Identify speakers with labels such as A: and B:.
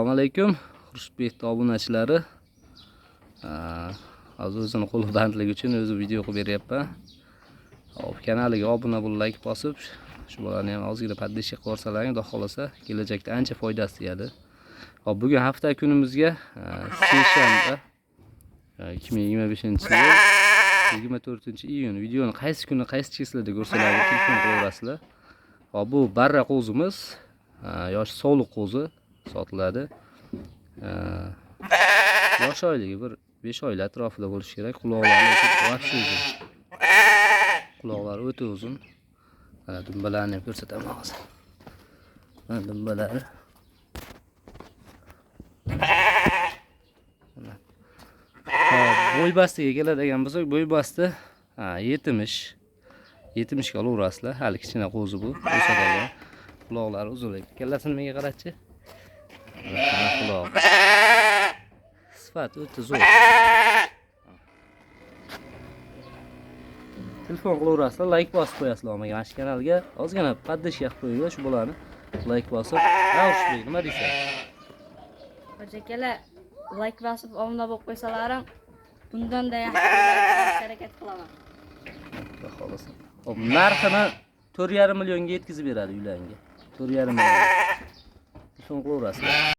A: Assalomu alaykum, Xurshidbek obunachilari. Hozir o'zini qo'li bandligi uchun o'zi video qilib beryapman. Hop, kanaliga obuna bo'lib, layk bosib, shu bolani ham ozgina поддержка qilib yuborsalaring, xudo xohlasa, kelajakda ancha foydasi tegadi. Hop, bugun hafta kunimizga seshanba, 2025-yil 24-iyun. Videoni qaysi kuni, qaysi число da ko'rsalaring, telefon qilaverasizlar. Hop, bu barra qo'zimiz, yoshi sovliq qo'zi sotiladi. Yosh oyligi bir 5 oylik atrofida bo'lishi kerak. Quloqlari lekin вообще uzun. Quloqlari o'ta uzun. Mana, dumbalarni ham ko'rsataman hozir. Mana dumbalari. Mana. Hop, bo'y bastiga keladigan bo'lsak, bo'y basti, ha, 70. 70 ga olaverasizlar. Hali kichkina qo'zi bu, o'sadigan. Quloqlari uzun. Kallasini menga qaratchi. Mana quloq. Sifati o'ta zo'r. Telefon qilaverasizlar, layk bosib qo'yasizlar olmagan mana shu kanalga. Ozgina поддержка qilib qo'yinglar shu bolani. Layk bosib. Ha, Xurshidbek, nima deysan?
B: Hoji akalar, layk bosib obuna bo'lib qo'ysalaring, bundan-da yaxshi chiqarishga harakat qilaman.
A: Xudo xohlasa. Hop, narxini 4,5 millionga yetkazib beradi uylarga. 4,5 million. Telefon qilaverasizlar.